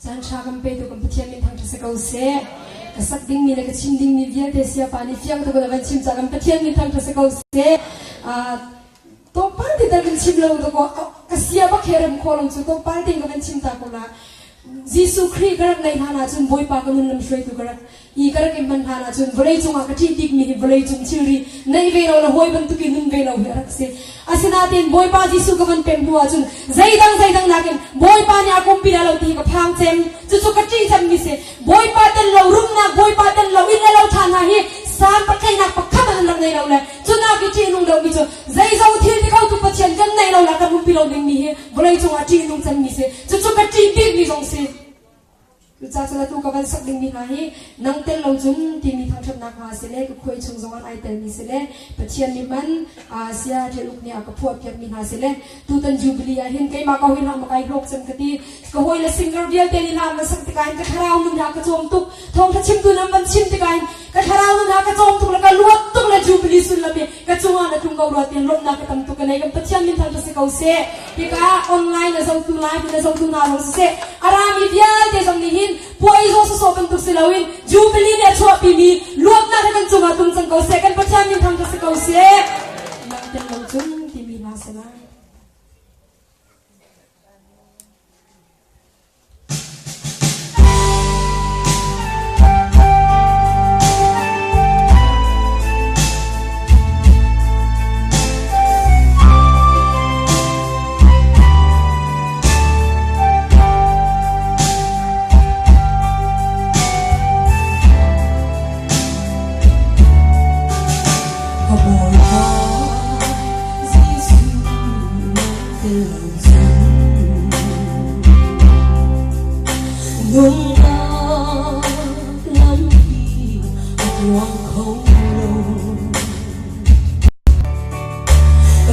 Caan ṭha kan petu kan Pathian min thangṭhat si ko seh. Ka sak dingmi le ka chim dingmi vialte Sayapa nih fiang tuk in a van chim caah kan Pathian min thangṭhat si ko seh. Tlawmpal te tal kan chim lo dakaw ka sia bak he rem khawh lo cu tlawmpal tein ka van chim ta ko la. Jesuh Khrih ka rak neih hlan ahcun Bawipa ka nun lamhruaitu ka rak i ka rak i hman hlan ahcun vawleicung ah ka ṭih bikmi hi vawleicung thilri neih ve lo le hawi bantuk i nun ve lo hi a rak si. Asinain Bawipa Jesuh ka van pem hnu ahcun zeidang zeidang nakin Bawipa nih a kumpi lai lo ti hi ka phang cem. Cucu ka ṭih cemmi si. Bawipa tel lo rumnak, Bawipa tel lo inn le lo ṭha hna hi san patleinak pakhat an rak nei lo le cunak i ṭihnung deuhmi cu zeizong thil ti khotu Pathian kan neih lo le kan umpi lo dingmi hi vawleicung ah ṭihnung cemmi si. Cucu ka ṭih bikmi zong si. Cucaah cun atu ka van sak dingmi hna hi nang tel lo cun timi thangṭhatnak hna si le ka khuai chung zongah ai telmi si le Pathian nih man Sia Ṭial Uk nih a ka phuahpiakmi hna si le tutan Jubilee ah hin keimah ka hawi hlah ma kai hlawk cem ka ti. Ka hawile singer vialte nih hla an van sak tikah hin ka thlarau nun he a ka cawm tuk. Thawngṭha chimtu nan van chim tikah hin ka thlarau nun he a ka cawm tuk le ka luat tuk le Jubilee sullam hi ka cungah na tlung ko rua tiah lawmhnak ka tam tuk ka nei. Kan Pathian min thangṭhat si ko seh. Hika online a zohtu live in a zohtu hna zong siseh a rami vialte zong nih hin puai zawh sawsawh bantuk si loin Jubilee nih a chuahpimi luatnak hi kan cungah tlung cang ko seh. Kan Pathian min thangṭhat si ko seh. Nang tel lo cun timi hla si lai. Ka Bawipa Jesuh nang tel lo cun Nunnak lampi a tluang kho lo.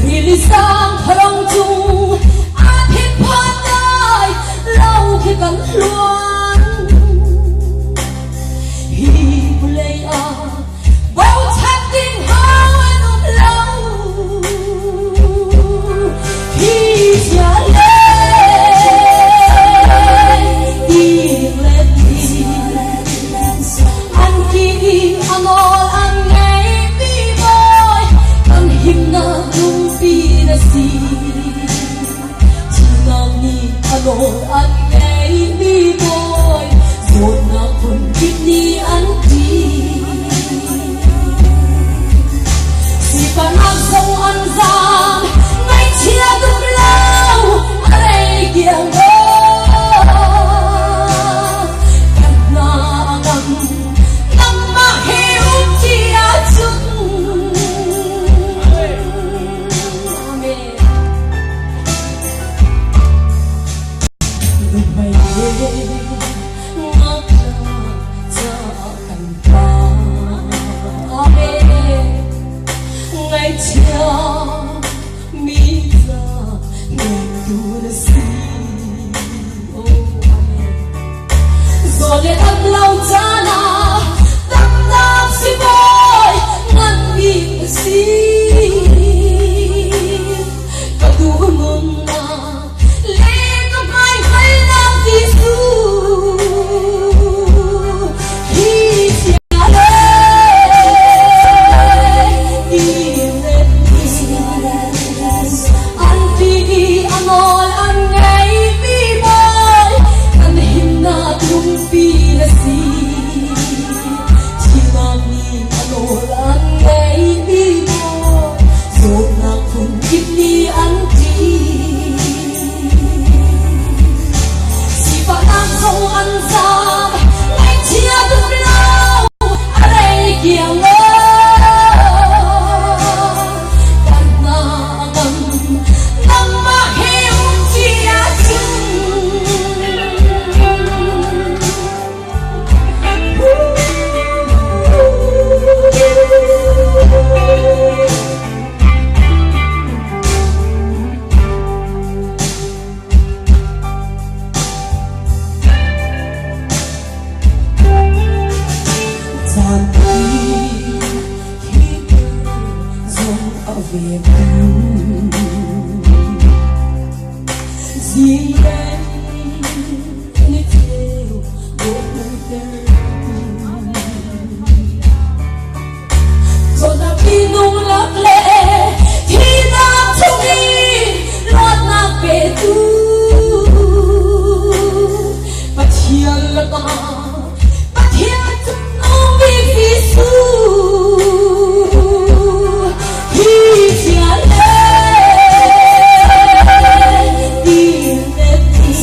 Rili sang tharong cung a thinphan lai lo khi kan hluan. Hi vawlei ah bochan ding hau an um lo. Hi chia le ding le an ki i a nawl an ngeimi bawi kan himnak lungpi na si. Thihnak nih a nawl an ngeimi bawi zawtnak phunkip nih an ṭih. Sifahnak zong an zaam, ngaihchia tuk lo, a rei kiang Kan hna a ngam, nangmah he um ṭi ahcun. Amen. Nuhmei he ngakṭah caah kan pa. Amen. Ngaihchia mi ca ngeitu na si. Oh, amen. Zaw le dam lo caan ah damnak si bawi nganmi na si. Ka duh nunnak le ka hmaihngalnak Jesuh hi chia le An ti i a nawl an ngeimi bawi kan himnak lungpi na si. Thihnak nih a nawl an ngeimi bawi zawtnak phunkip nih an ṭih. Sifahnak zong an zaam, ngaihchia tuk lo, a rei kiang lo. Kan hna a ngam, nangmah he umṭi ahcun. damtertu. Zawtnak minung lak le thihnak chungin luatnak petu Pathian lakah Pathian cungnung bik Jesuh hi chia le ti le ti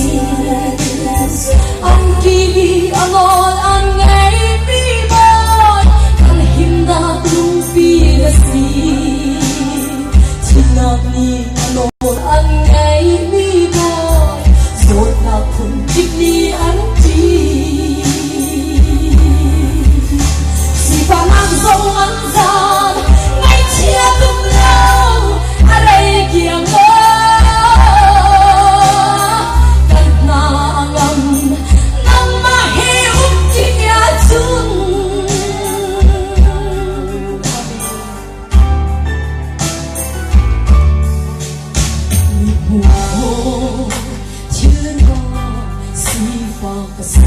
an ki a nawl an ngeimi bawi kan himnak lungpi na si. Thihnak nih a nawl an ngeimi bawi zawtnak phun kip nih an ṭih. Sifahnak zong an zan, ngaihchia tuk lo, a rei kiang lo. Kan hna a ngam, nangmah he um ti ahcun. Mithmuh thilra sifak ka si.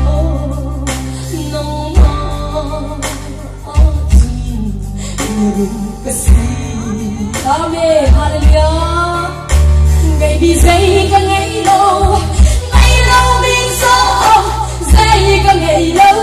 Oh, nangmah ahcun mirum ka si. Amen. Hallelujah. Ngeihmi zei ka ngei lo, ngei lo mi zong zei ka ngei lo.